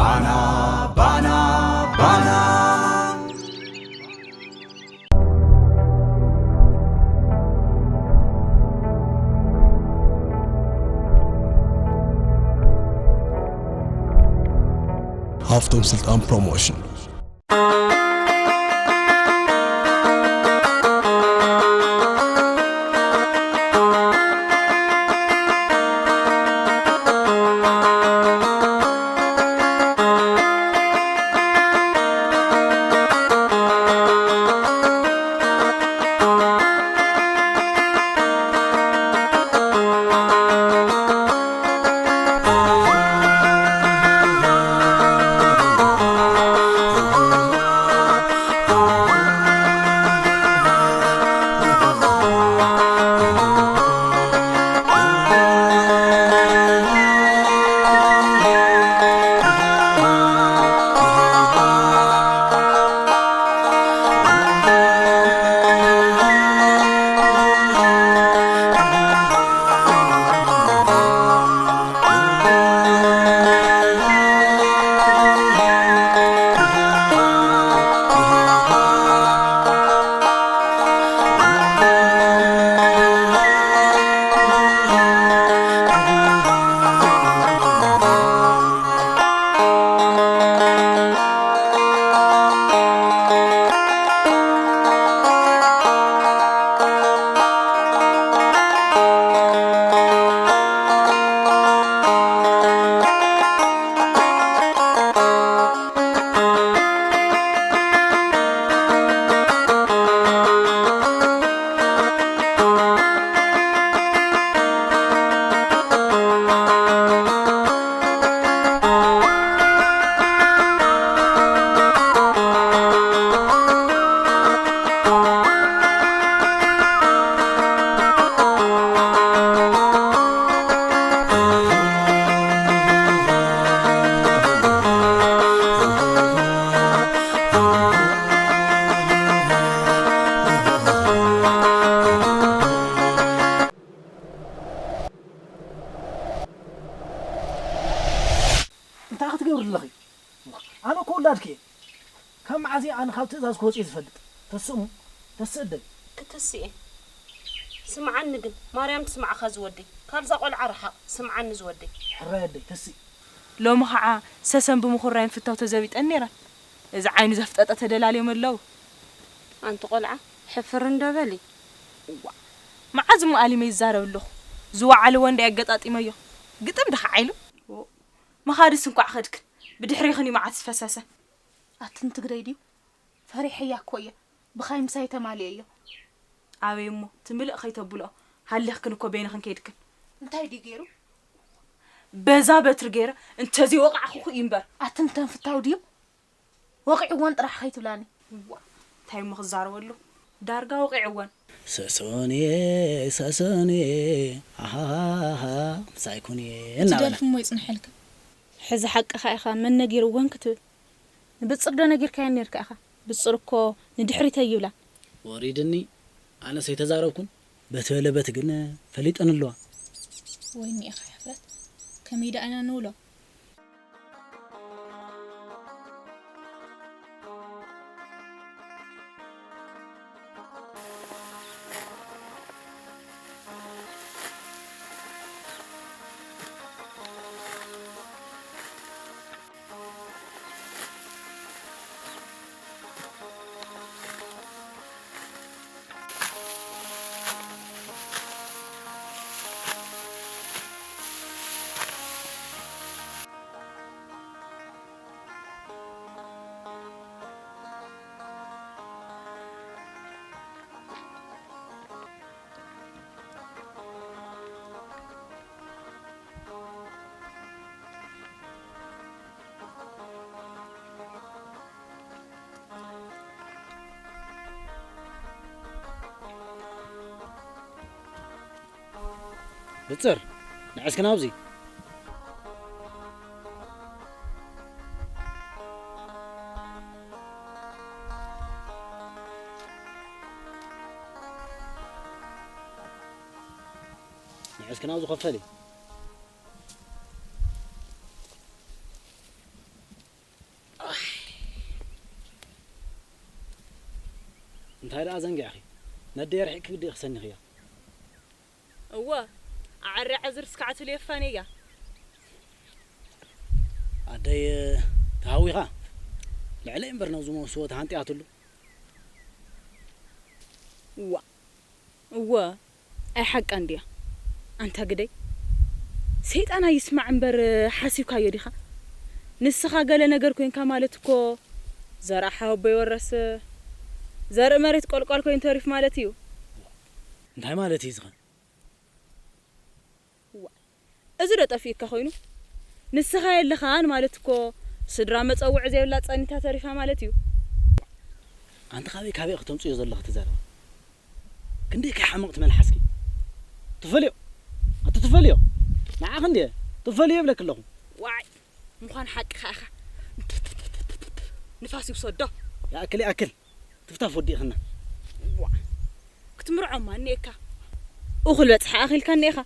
ባና፣ ባና፣ ባና። ሃፍቶም ስልጣን ፕሮሞሽን። እንታይ ክትገብሪ ኣለኺ? ኣነ እኮ ውላድኪ እየ። ካብ መዓዝ እየ ኣነ ካብ ትእዛዝ ክወፅእ ዝፈልጥ? ተስእሙ፣ ተስእ ኣደይ። ክትስእ እየ። ስምዓኒ ግን፣ ማርያም ትስምዓኻ ዝወደይ። ካብዛ ቆልዓ ርሓቕ፣ ስምዓኒ ዝወደይ። ሕራይ ኣደይ፣ ተስእ። ሎሚ ኸዓ ሰሰን ብምኹራይን ፍታው ተዘቢጠን ነይረን። እዚ ዓይኑ ዘፍጠጠ ተደላልዮም ኣለዉ። ኣንቲ ቆልዓ፣ ሕፍር እንዶ በሊ። እዋ፣ መዓዝ እሞ ኣሊመ ይዛረብ ኣለኹ? ዝወዓልዎ እንዳ የገጣጢመዮ። ግጥም ድኻ ዓይሉ? ዎ። መኻድስ እንኳዕ ኸድክን፣ ብድሕሬኽን እዩ መዓት ዝፈሰሰ። ኣትን ትግረይ ድዩ? ፈሪሐያ እኮ እየ። ብኻይ ምሳይ ተማልኤዮ። ኣበይ እሞ፣ ትምልእ ኸይተብልኦ፣ ሃሊኽክን እኮ በይንኽን ከይድክን። እንታይ ድዩ ገይሩ? በዛ በትሪ ገይረ እንተዘይወቓዕኹኹ እዩ እምበር። ኣትን ተንፍታው ድዩ? ወቒዕወን ጥራሕ ኸይትብላኒ። እዋ፣ እንታይ እሞ ክዛረበሉ? ዳርጋ ወቒዕወን። ሰሶንየ፣ ሰሶንየ፣ ኣሃሃሃ፣ ምሳይ ኩንየ እቲ እናበላ። ደርፊ እሞ ይጽንሐልካ። ሕዚ ሓቅኻ ኢኻ፣ መን ነጊርወን ክትብል። ንብጽር ዶ ነጊርካየን ነርካ ኢኻ? ብጽር እኮ ንድሕሪት ኣይብላን። ወሪድኒ፣ ኣነስ ኣይተዛረብኩን። በቲ በለ በቲ ግን ፈሊጠን ኣለዋ። ወይኒ ኢኻ ሕፍረት። ከመይ ደኣ ኢና ንብሎ? ብጽር፣ ንዕስኪ ናብዚ። ንዕስኪ ናብዚ ኮፍ በሊ። እንታይ ደኣ ዘንጊዕኺ? ነደይ ኣርሒቕኪ ግዲ ክሰኒኽያ። እወ፣ ኣዐርያ ዕዝር እስካዕ ትልየፋን እያ። ኣደይ ተሃዊኻ ልዕለይ እምበር ነዚ መውስቦ ተሃንጢኣትሉ። እዋ፣ እወ፣ ኣይ ሓቃ እንድያ። ኣንታ ግደይ፣ ሰይጣን ኣይስማዕ እምበር ሓሲብካዮ ዲኻ? ንስኻ ገለ ነገር ኮንካ ማለት እኮ ዘርኣ ሓወቦ ይወረስ፣ ዘርኢ መሬት ቆልቋል ኮይኑ ተሪፍ ማለት እዩ። እንታይ ማለት እዩ ዝኸ? እዋ፣ እዚ ዶ ጠፊእካ ኮይኑ? ንስኻ የለኻን ማለት እኮ ስድራ መጸውዒ ዘይብላ ጸኒታ ተሪፋ ማለት እዩ። ኣንቲ ካበይ ካበይ ክተምጽዮ ዘለኺ ትዛረቢ? ክንደይ ከይ ሓመቕቲ መልሓስኪ። ትፈልዮ? ኣቲ ትፈልዮ? ንዓኺ እንድየ ትፈልዮ ይብለኪ ኣለኹ። ዋይ፣ ምዃን ሓቅኻ ኢኻ። ንፋስ ይውሰዶ። ይኣክል፣ ይኣክል። ትፍታፍ ወዲእኽና። ዋ፣ ክትምርዖማ እኒኤካ። እኹል በጽሐ ኣኺልካ እኒኤኻ።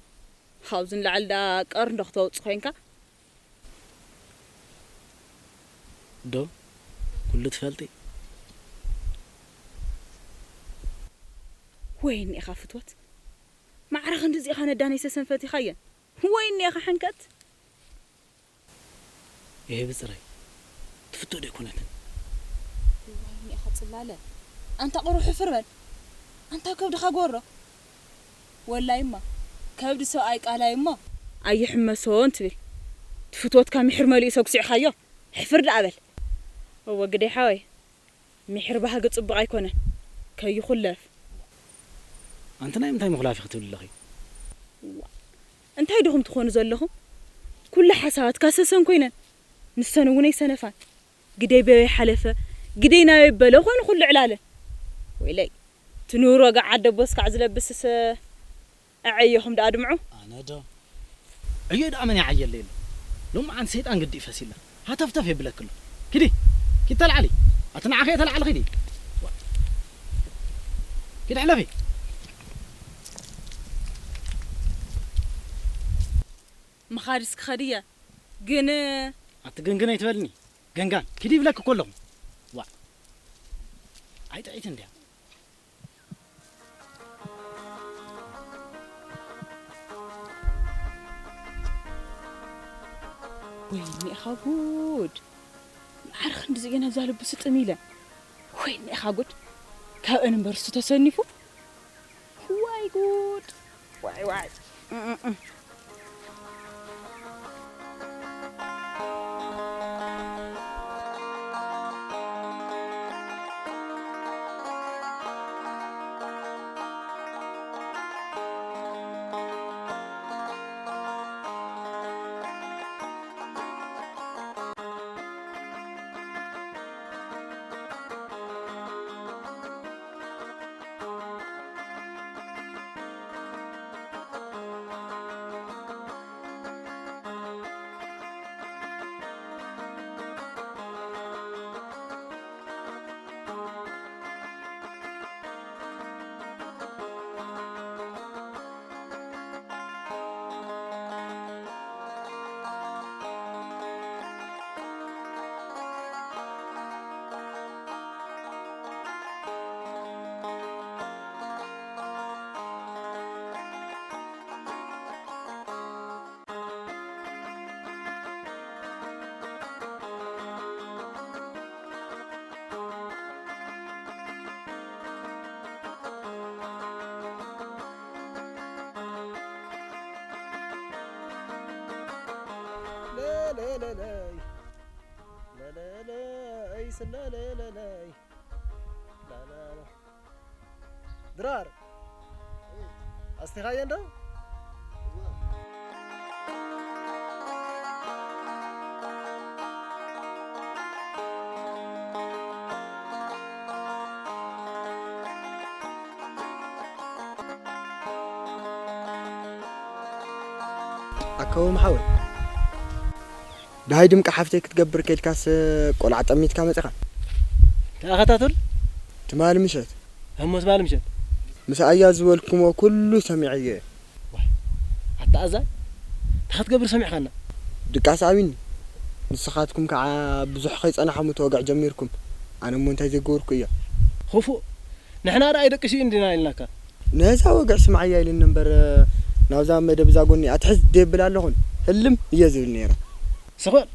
ካብዚ ንላዕሊ ደኣ ቀርንዶ ክተውጽእ ኮይንካ? ዶ፣ ኩሉ ትፈልጢ? ወይ እኒኤኻ ፍትወት። ማዕረ ክንድዚ ኢኻ ነዳነይ ሰሰን ፈቲኻየን። ወይ እኒኤኻ ሕንከት። ይሄ ብጽረይ ትፍቶ ዶ ኣይኮነትን? እዋይ፣ እኒኤኻ ጽላለ። ኣንታ ቁሩብ ሕፍር በል። ኣንታ ከብድኻ ጎሮ። ወላይማ፣ ከብዲ ሰብኣይ ቃላይ እሞ ኣይሕመሶን ትብል። ትፍትወትካ ምሕር መሊኡ ሰጉሲዕኻዮ። ሕፍር ደኣ በል። እወ ግደይ ሓወይ፣ ምሕር ባህጊ ጽቡቕ ኣይኮነን። ከይኹለፍ። ኣንቲ ናይ ምንታይ ምኹላፍ ኢኺ ትብሊ ኣለኺ? እዋ፣ እንታይ ዲኹም ትኾኑ ዘለኹም? ኩሉ ሓሳባትካ ሰሰን ኮይነን፣ ንሰን እውን ኣይሰነፋን። ግደይ በበይ ሓለፈ፣ ግደይ ናበይ በለ ኮይኑ ኩሉ ዕላለ። ወይለይ፣ እቲ ንውሮ ገዓት ደቦ እስካዕ ዝለብስስ ኣዐየኹም ደኣ ድምዑ። ኣነ ዶ? ዕዮ ደኣ መን ይዓየለይ ኣሎ? ሎምዓንቲ ሰይጣን ግዲ ይፈሲላ። ሃተፍተፍ የብለኪ ኣሎ። ኪዲ፣ ኪዲ ተልዓሊ። ኣቲ ንዓኺ እየ ተልዓሊ ኪዲ። ኪዲ ሕለፊ። ምኻድስ ክኸድ እየ፣ ግን ኣቲ ግን ግን ኣይትበልኒ። ገንጋን፣ ኪዲ ይብለኪ እኮ ኣለኹ። ዋ። ኣይ ጥዕይቲ እንድያ። ወይኒ ኢኻ ጉድ። ማዕረ ክንድዚ እየ ነዛ ልቡ ስጥም ኢለ። ወይኒ ኢኻ ጉድ። ካብ እምበር እሱ ተሰኒፉ። ዋይ ጉድ። ዋይ ዋይ። እም፣ እም፣ እም። ለለለለይ፣ ለለለይ፣ ስለለለለይ፣ ለለለ። ድራር፣ ኣስቲኻየን ዶ? ኣከቦም ሓወይ፣ ደሃይ ድምቂ ሓፍተይ ክትገብር ከይድካስ ቆልዓ ጠሚትካ መጺኻ? ተኣኸታተል። ትማሊ ምሸት። እሞ ትማሊ ምሸት? ምስ ኣያ ዝበልኩሞ ኩሉ ሰሚዐዮ እየ። ዋይ፣ ኣታ ኣዛን፣ እንታይ ክትገብር ሰሚዕካና? ድቃስ ኣቢኒ። ንስኻትኩም ከዓ ብዙሕ ከይጸናሕኹም ተወግዕ ጀሚርኩም። ኣነ እሞ እንታይ ዘይገበርኩ እየ? ኹፉእ፣ ንሕና ደኣ ኣይደቅሽ እንዲና ኢልናካ። ነዛ ወግዒ ስምዓያ ኢልኒ እምበር፣ ናብዛ መደብ እዛ ጎኒ ኣትሕዝ ደብል ኣለኹን ህልም እየ ዝብል ነይረ። ስቕ በል።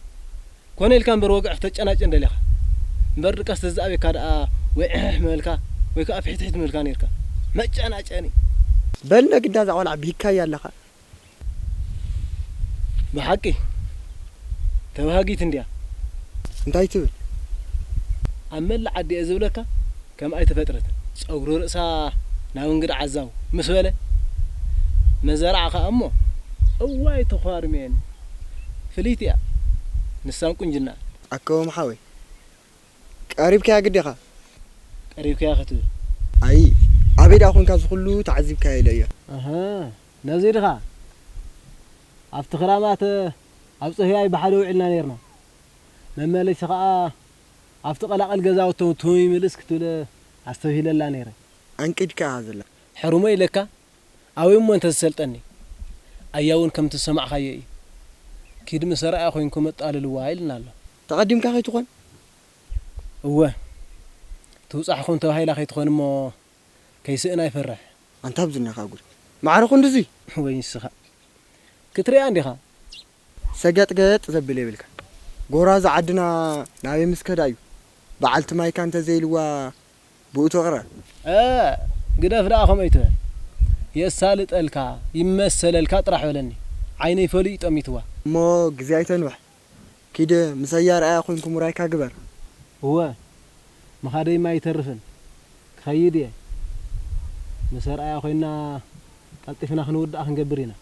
ኮነ ኢልካ እምበር ወግዒ ክተጨናጨን ደሊኻ። እምበር ድቃስ ተዝኣበካ ደኣ ወይ ዕሕሕ ምበልካ ወይ ከኣ ፍሒትሒት ምበልካ ነይርካ። መጨናጨኒ። በል ነግዳ እዛ ቆልዓ ብሂካያ ኣለኻ። ብሓቂ ተባሃጊት እንድያ። እንታይ ትብል? ኣብ መላእ ዓዲ እየ ዝብለካ፣ ከምኣ ኣይተፈጥረትን። ጸጉሪ ርእሳ ናብ እንግዳ ዓዛው ምስ በለ፣ መዘርዓ ኸኣ እሞ፣ እዋይ ተዃርሜን፣ ፍልይቲ እያ። ንሳን ቁንጅና። ኣከቦም ሓወይ፣ ቀሪብካያ ግዲኻ? ቀሪብካያ ክትብል። ኣይ፣ ኣበይ ደኣ ኾንካ እዚ ኹሉ ተዓዚብካዮ ኢለ እየ። ኣሃ፣ ነዚ ድኻ? ኣብቲ ክራማት ኣብ ጽህያይ ብሓደ ውዒልና ነይርና። መመለሲ ኸኣ ኣብቲ ቀላቐል ገዛውቶም ትም ይምልስ ክትብል ኣስተብሂለላ ነይረ። ኣንቂድካ ኢኻ ዘላ። ሕሩሞ ኢለካ? ኣበይ እሞ እንተ ዝሰልጠኒ? ኣያ እውን ከምቲ ዝሰማዕካዮ እዩ። ኪድ ምስ ኣርኣያ ኮይንኩም ኣጣልልዋ ኢልና ኣሎ። ተቐዲምካ ከይትኾን? እወ። ትውጻሕ ኹን ተባሂላ ከይትኾን እሞ ከይስእና ይፈርሕ። ኣንታ ኣብዝኛኻ ጉድ። ማዕረ ክንድዚ? ወይ ንስኻ። ክትሪኣ እንዲኻ። ሰገጥገጥ ዘብል የብልካ። ጎራዙ ዓድና ናበይ ምስ ከዳ እዩ? በዓልቲ ማይካ እንተ ዘይልዋ ብኡ ትቕረ። እ፣ ግደፍ ደኣ ከምኡ ኣይትበል። የሳልጠልካ፣ ይመሰለልካ ጥራሕ በለኒ። ዓይነይ ፈሊኡ ጠሚትዋ። እሞ ግዜ ኣይተንውሕ። ኪድ ምስ ኣያ ኣርኣያ ኮይንኩም ውራይካ ግበር። እወ፣ ምኻደይማ ኣይተርፍን። ክኸይድ እየ። ምስ ኣርኣያ ኮይንና ቀልጢፍና ክንውድኣ ክንገብር ኢና።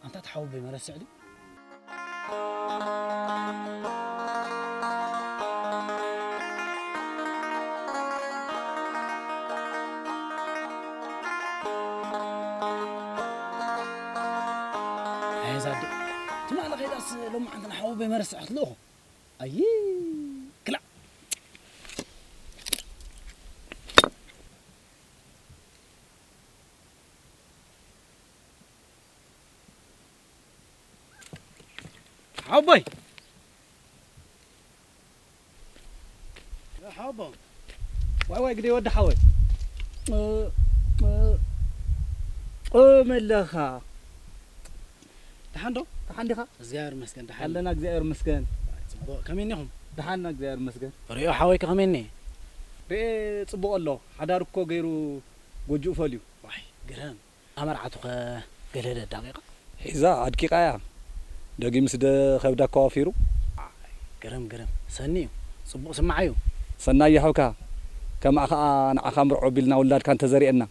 ኣንታ ተሓውበይ መረስዕ ድዩ? ኣይ፣ እዛ ኣደ ትማሊ ኸይዳስ ሎማዓንቲ ንሓወቦይ መረስዕ ክትልእኹ። ኣይ፣ ክላእ። ሓወቦይ። ሓወቦ። ዋይ፣ ዋይ፣ ግደይ ወዲ ሓወይ። እ፣ እ፣ እ፣ መለኻ። ደሓን ዶ? ደሓን ዲኻ? እግዚኣብሔር ይመስገን፣ ደሓን። ኣለና፣ እግዚኣብሔር ይመስገን። ጽቡቕ፣ ከመይ እኒኹም? ደሓንና፣ እግዚኣብሔር ይመስገን። ሪኦ ሓወይከ ከመይ እኒኤ? ሪኤ ጽቡቕ ኣሎ። ሓዳር እኮ ገይሩ ጎጆኡ ፈልዩ። ዋይ፣ ግርም። ኣመርዓቱኸ ገለ ደቂቓ? ሒዛ ኣድቂቓ እያ። ደጊምስ ደ ከብዳ እኮ ኣዋፊሩ። ኣይ፣ ግርም፣ ግርም። ሰኒ እዩ። ጽቡቕ ስማዕ እዩ። ሰናይ ይሓውካ። ከምኣ ኸኣ ንዓኻ ምርዖ ቢልና ውላድካ እንተዘሪኤና።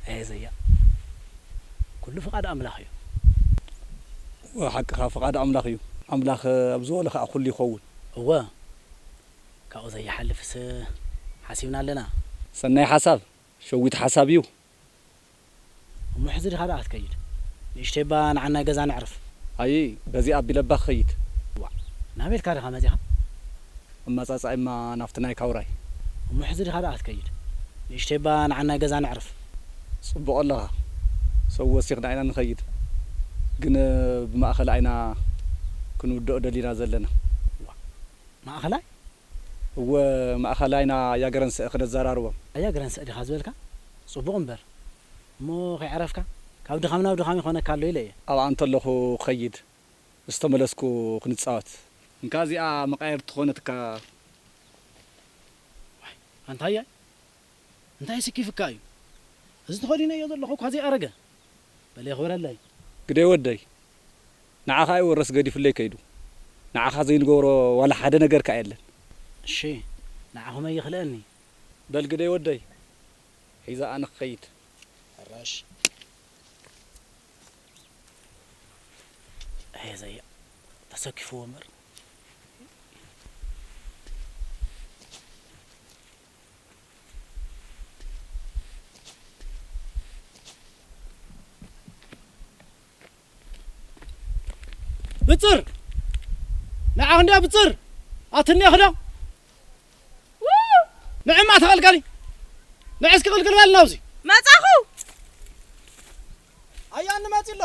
ኣየ ዘያ። ኩሉ ፍቓድ ኣምላኽ እዩ። እወ፣ ሓቅኻ ፍቓድ ኣምላኽ እዩ። ኣምላኽ ኣብ ዝበሎ ኸኣ ኩሉ ይኸውን። እወ፣ ካብኡ ዘይሓልፍስ ሓሲብና ኣለና። ሰናይ ሓሳብ፣ ሸዊት ሓሳብ እዩ። እሞ ሕዚ ዲኻ ደኣ ክትከይድ? ንእሽተይ እባ ንዓናይ ገዛ ነዕርፍ። ኣይ፣ በዚ ኣቢለ እባ ክኸይድ። ዋእ፣ ናበይ ኢልካ ዲኻ መጺኻ? ኣመጻጽኣይማ ናብቲ ናይ ካውራይ። እሞ ሕዚ ዲኻ ደኣ ክትከይድ? ንእሽተይ እባ ንዓናይ ገዛ ነዕርፍ። ጽቡቕ ኣለኻ። ሰብ ወሲኽና ኢና ንኸይድ። ግን ብማእኸል ኣይና ክንውድኦ ደሊና ዘለና። ዋእ፣ ማእኸላይ? እወ፣ ማእኸላይና ኣያ ገረንስእ ክነዘራርቦም። ኣያ ገረንስእ ዲኻ ዝበልካ? ጽቡቕ እምበር። እሞ ከይዓረፍካ? ካብ ድኻም ናብ ድኻም ይኾነካ ኣሎ ኢለ እየ። ኣብኣ እንተለኹ ክኸይድ፣ ምስ ተመለስኩ ክንጻወት። እንካ እዚኣ መቓየር ትኾነትካ። ዋይ፣ ኣንታያ፣ እንታይ ስኪፍካ እዩ? እዚ ተኸዲነዮ ዘለኹ እኳ ዘይኣረገ። በል የኽብረለይ። ግደይ ወደይ፣ ንዓኻ እዩ ወረስ ገዲፉለይ ከይዱ። ንዓኻ ዘይንገብሮ ዋላ ሓደ ነገር ከኣ የለን። እሺ፣ ንዓኹም ኣይኽልአኒ። በል ግደይ ወደይ፣ ሒዛ ኣነ ክኸይድ። ሕራሽ። ሄዘያ ተሰኪፍዎ እምበር። ብጽር! ንዓ ክንዲያ ብጽር! ኣትኒ ኣኽዳ! ንዕማ ተቐልቀሊ! ንዕስኪ ቅልቅል በል ናብዚ! መጻኹ! ኣያ እንመጺ ኣሎ!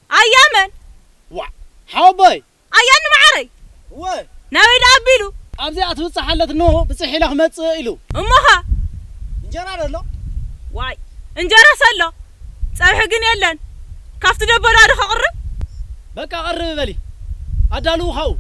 ኣያ መን? ዋ! ሓወቦይ! ኣያ ንመዓረይ! እወ! ናበይ ደኣ ኣቢሉ? ኣብዚኣ ትብጽሕ ኣለትኖ ብጽሕ ኢላ ክመጽእ ኢሉ። እሞኻ? እንጀራ ዶ ኣሎ? ዋይ! እንጀራስ ኣሎ! ጸብሒ ግን የለን። ካብቲ ደበላ ዶ ከቕርብ? በቃ ቀርብ በሊ። ኣዳልዉ ኻው።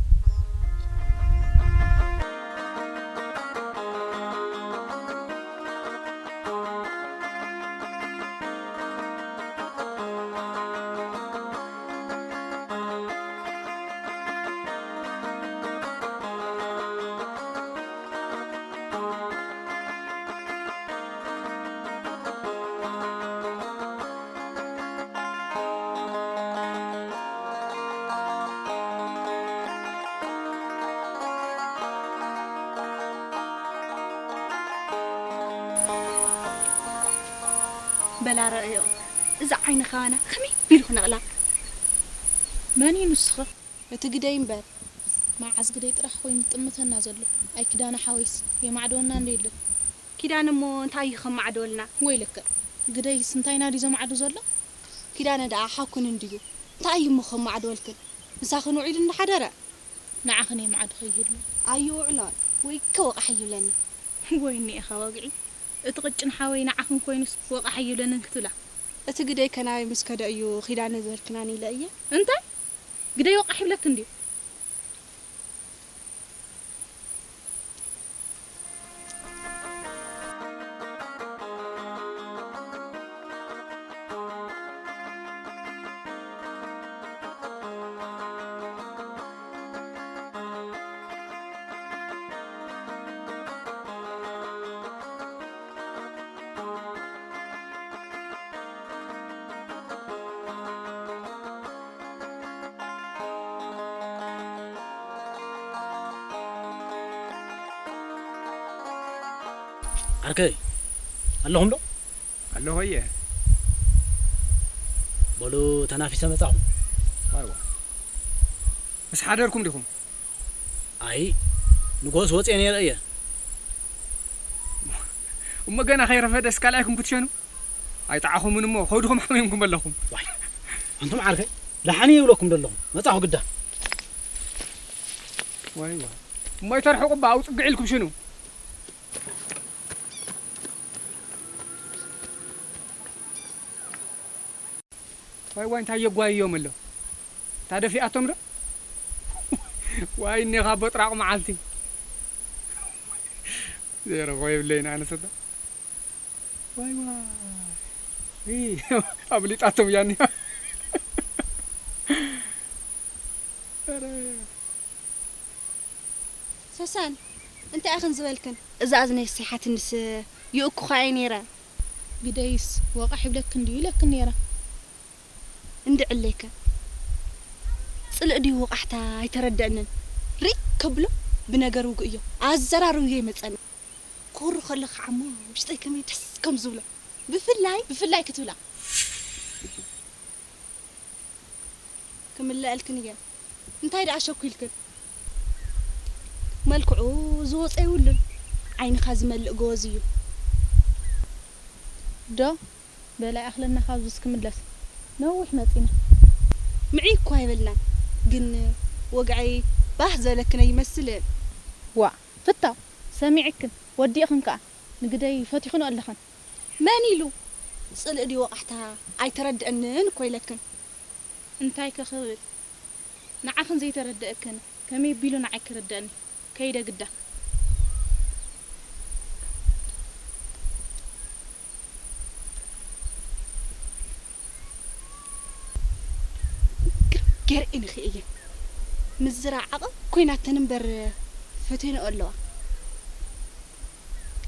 በላ ረኣዮ፣ እዛ ዓይኒ ኸባና ከመይ ቢሉ ክነቕላ? መን እዩ ንስኸ? እቲ ግደይ እምበር። መዓዝ ግደይ ጥራሕ ኮይኑ ዝጥምተና ዘሎ? ኣይ ኪዳነ ሓወይስ የማዕድወና እንዶ የለን? ኪዳነ እሞ እንታይ እዩ ከማዕድወልና? ወይለከ፣ ግደይስ እንታይ ኢና ድዩ ዘማዕዱ ዘሎ? ኪዳነ ደኣ ሓኩን እንድዩ። እንታይ እዩ እሞ ከማዕድወልክን? ምሳኽን ውዒሉ እንዳሓደረ? ንዓኽን የማዕዱ ከይህሉ። ኣይውዕሎን። ወይ ከወቓሕ ይብለኒ። ወይ እኒኤኻ ወግዒ። እቲ ቅጭን ሓወይ ንዓኽን ኮይኑስ ወቓሕ ይብለንን ክትብላ። እቲ ግደይ ከናበይ ምስ ከደ እዩ ኪዳነ ዝበልክናን ኢለ እየ። እንታይ? ግደይ ወቓሕ ይብለክ እንድዩ? ዓርከይ ኣለኹም ዶ? ኣለኹ እየ። በሉ ተናፊሰ መጻኹ። ዋይ ዋይ። ምስ ሓደርኩም ዲኹም? ኣይ ንጎስ ወጽየ ነይረ እየ። እሞ ገና ከይረፈደስ ካልኣይኩም ክትሸኑ? ኣይጠዓኹምን እሞ ከብድኹም ሓሚምኩም ኣለኹም። ዋይ፣ ኣንቱም ዓርከይ፣ ደሓን እየ ይብለኩም ዘለኹ። መጻኹ ግዳ። ዋይ ዋይ። እሞ ኣይተርሕቑ እባ፣ ኣብኡ ጽግዕ ኢልኩም ሽኑ። ዋይ ዋይ፣ እንታይ የጓይዮም ኣለዉ? እታ ደፊኣቶም ዶ? ዋይ፣ እኒኻ በጥራቕ መዓልቲ። ዘይረኽቦ የብለይን ኣነስ እታ። ዋይ ዋይ። ኢ፣ ኣብሊጣቶም እያ እኒኣ። ኧረ። ሰሳን፣ እንታይ ኢኽን ዝበልክን? እዛ እዝነይ ሲሓትንስ ይእኩኻ እየ ነይረ። ግደይስ፣ ወቓሕ ይብለክን ድዩ ኢለክን ነይረ። እንድዕለይከ። ጽልእ ድዩ ወቓሕታ ኣይተረደእንን። ሪእ ከብሎ ብነገር ውግእ እዮ። ኣዘራርብዮ ይመጸኒ። ክወሩ ከለኻ ዓሞ ውሽጠይ ከመይ ደስ ከም ዝብሎ። ብፍላይ፣ ብፍላይ ክትብላ። ክምለአልክን እየ። እንታይ ደኣ ሸኩ ኢልክን? መልክዑ ዝወጾ የብሉን። ዓይንኻ ዝመልእ ጎበዝ እዩ። ዶ? በላይ ኣኽለና ካብዚ እስክምለስ። ነዊሕ መጺና። ምዒ እኳ ኣይበልናን። ግን ወግዐይ ባህ ዝበለክን ኣይመስልን። ዋእ፣ ፍታው፣ ሰሚዕክን፣ ወዲእኽን ከኣ። ንግደይ ፈቲኽንኦ ኣለኽን። መን ኢሉ? ጽልእ ድዩ ወቓሕታ ኣይተረድአንን እኮ ኢለክን። እንታይ ከ ክብል? ንዓኽን ዘይተረድአክን ከመይ ቢሉ ንዓይ ክርድአኒ? ከይደ ግዳ። ገርኤን እየ። ምዝራብ ዓቐብ ኮይናተን እምበር ፈተንኦ ኣለዋ።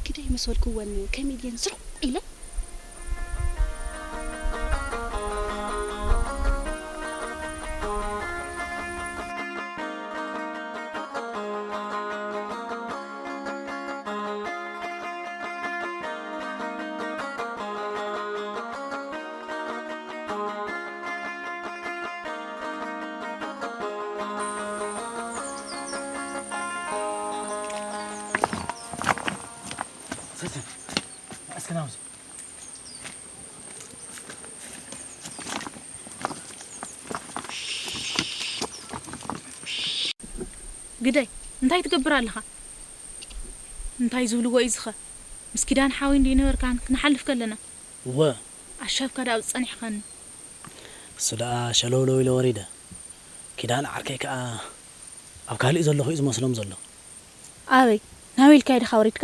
ግደይ ምስ በልክወን ከመይ ድየን ስሩቕ ኢለን? ሰሰን፣ እስከ ናብዚ። ግደይ፣ እንታይ ትገብር ኣለኻ? እንታይ ዝብልዎ እዩ ዝኸ? ምስ ኪዳን ሓወይ እንዲዩ ነበርካን ክንሓልፍ ከለና። እወ። ኣሻብካ ደኣ ኣብዚ ጸኒሕኻኒ። እሱ ደኣ ሸለውለው ኢለ ወሪደ። ኪዳን ዓርከይ ከኣ ኣብ ካልእ ዘለኹ እዩ ዝመስሎም ዘሎ። ኣበይ? ናበይ ኢልካዮ ዲኻ ወሪድካ?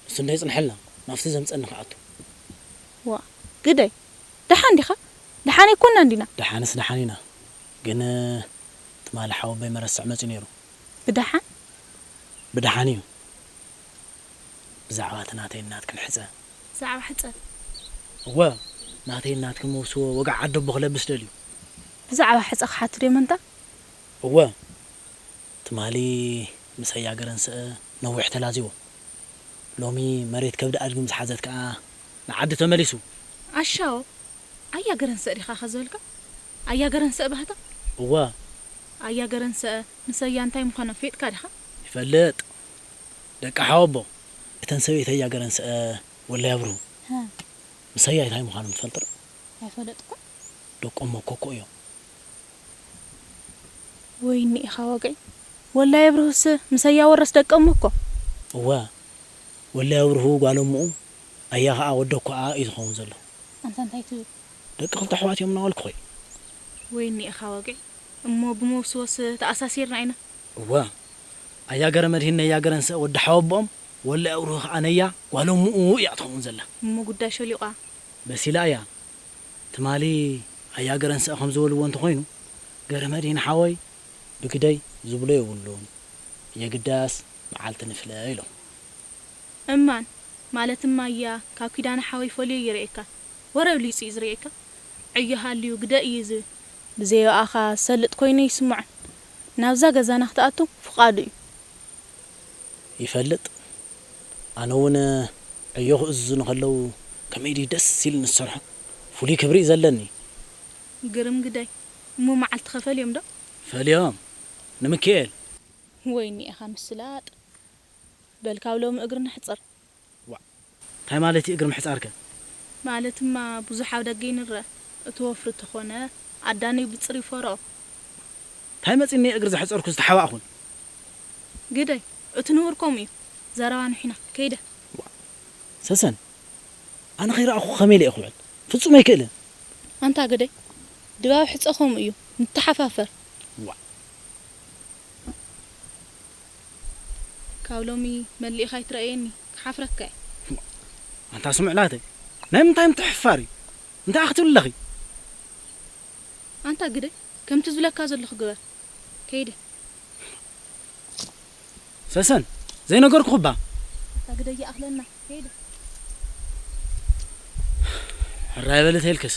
እሱ እንዶ ይጽንሐልና፣ ናብቲ ዘምጸኒ ክኣቱ። ዋ፣ ግደይ፣ ደሓን ዲኻ? ደሓን ኣይኮናን ዲና? ደሓንስ ደሓን ኢና፣ ግን ትማሊ ሓወቦይ መረስዕ መጺኡ ነይሩ። ብደሓን? ብደሓን እዩ። ብዛዕባ እቲ ናተይን ናትክን ሕጸ። ብዛዕባ ሕጸ? እወ፣ ናተይን ናትክን መውስቦ ወግዒ ዓዲ ኣቦ ክለብስ ደልዩ። ብዛዕባ ሕጸ ክሓቱ ድዮም ኣንታ? እወ፣ ትማሊ ምስ ኣያ ገረንስአ ነዊሕ ተላዚቦ። ሎሚ መሬት ከብዲ ኣድጊ ምስ ሓዘት ከኣ ንዓዲ ተመሊሱ። ኣሻዎ፣ ኣያ ገረንስአ ዲኻ ከ ዝበልካ? ኣያ ገረንስአ ባህታ? እወ። ኣያ ገረንስአ ምስ ኣያ እንታይ ምዃኖም ፈሊጥካ ዲኻ? ይፈልጥ። ደቂ ሓወቦ፣ እተን ሰበይቲ ኣያ ገረንስአ ወላይ ኣብርሁ። ሃ። ምስ ኣያ እንታይ ምዃኖም ትፈልጥ ዶ? ኣይፈለጥኩን። ደቆም መኮኮ እዮም። ወይኒ ኢኻ ወግዒ። ወላይ ኣብርሁስ ምስ ኣያ ወረስ ደቆም እኮ። እወ፣ ወላይ ኣብርሁ ጓል እምኡ፣ ኣያ ኸኣ ወዲ ኣኮኣ እዩ ዝኸውን ዘሎ። ኣንታ እንታይ ትብል? ደቂ ክልተ ኣሕዋት እዮም እናበልኩ ኾይ። ወይኒ ኢኻ ወግዒ። እሞ ብመውስቦስ ተኣሳሲርና ኢና። እወ፣ ኣያ ገረመድሂን ነያ ገረንስአ ወዲ ሓወቦኦም፣ ወላይ ኣብርሁ ኸኣ ነያ ጓል እምኡ እያ ትኸውን ዘላ። እሞ ጉዳይ ሸሊቋ። በሲላ እያ። ትማሊ ኣያ ገረንስአ ከም ዝበልዎ እንተኾይኑ፣ ገረመድሂን ሓወይ ብግደይ ዝብሎ የብሉን፣ የግዳስ መዓልቲ ንፍለ ኢሎም። እማን፣ ማለት እማ ኣያ ካብ ኪዳነ ሓወይ ፈልዩ ይርእየካ፣ ወረ ብሊጹ እዩ ዝርእየካ። ዕዮ ሃልዩ ግደ እዩ ዝብል። ብዘይ ብኣኻ ዝሰልጥ ኮይኑ ይስምዖን። ናብዛ ገዛና ክትኣቱ ፍቓዱ እዩ። ይፈልጥ። ኣነ እውን ዕዮ ክእዝዙ ንኸለዉ ከመይ ድዩ ደስ ኢሉ ንዝሰርሖ። ፍሉይ ክብሪ እዩ ዘለኒ። ግርም ግደይ። እሞ መዓልቲ ከ ፈልዮም ዶ? ፈልዮም። ንምክኤል። ወይኒ ኢኻ ምስላጥ። በል ካብ ሎሚ እግሪ ንሕጸር። ዋእ፣ እንታይ ማለት እዩ እግሪ ምሕጻርከ? ማለትማ ብዙሕ ኣብ ደገ ይንረ። እቲ ወፍሪ ተኾነ ኣዳነይ ብጽር ይፈርኦ። እንታይ መጺኒ እግሪ ዘሕጸርኩ ዝተሓባእኹን? ግደይ፣ እቲ ንቡር ከምኡ እዩ። ዘረባ ንሒና፣ ከይደ። ዋእ፣ ሰሰን፣ ኣነ ከይረኣኹ ከመይ ኢለ እየ ክውዕል? ፍጹም ኣይክእልን። ኣንታ ግደይ፣ ድባብ ሕጸ ከምኡ እዩ፣ ንተሓፋፈር። ዋእ። ካብ ሎሚ መሊእኻ ኣይትረኣየኒ፣ ክሓፍረካ እየ። ኣንታ ስምዕ ናተይ፣ ናይ ምንታይ ምትሕፍፋር እዩ? እንታይ ክትብሊ ኣለኺ? ኣንታ ግደይ፣ ከምቲ ዝብለካ ዘለኹ ግበር። ከይደ። ሰሰን፣ ዘይነገርኩኺ እባ። ኣንታ ግደይ ይኣኽለና፣ ከይደ። ሕራይ በሊ ተይልክስ፣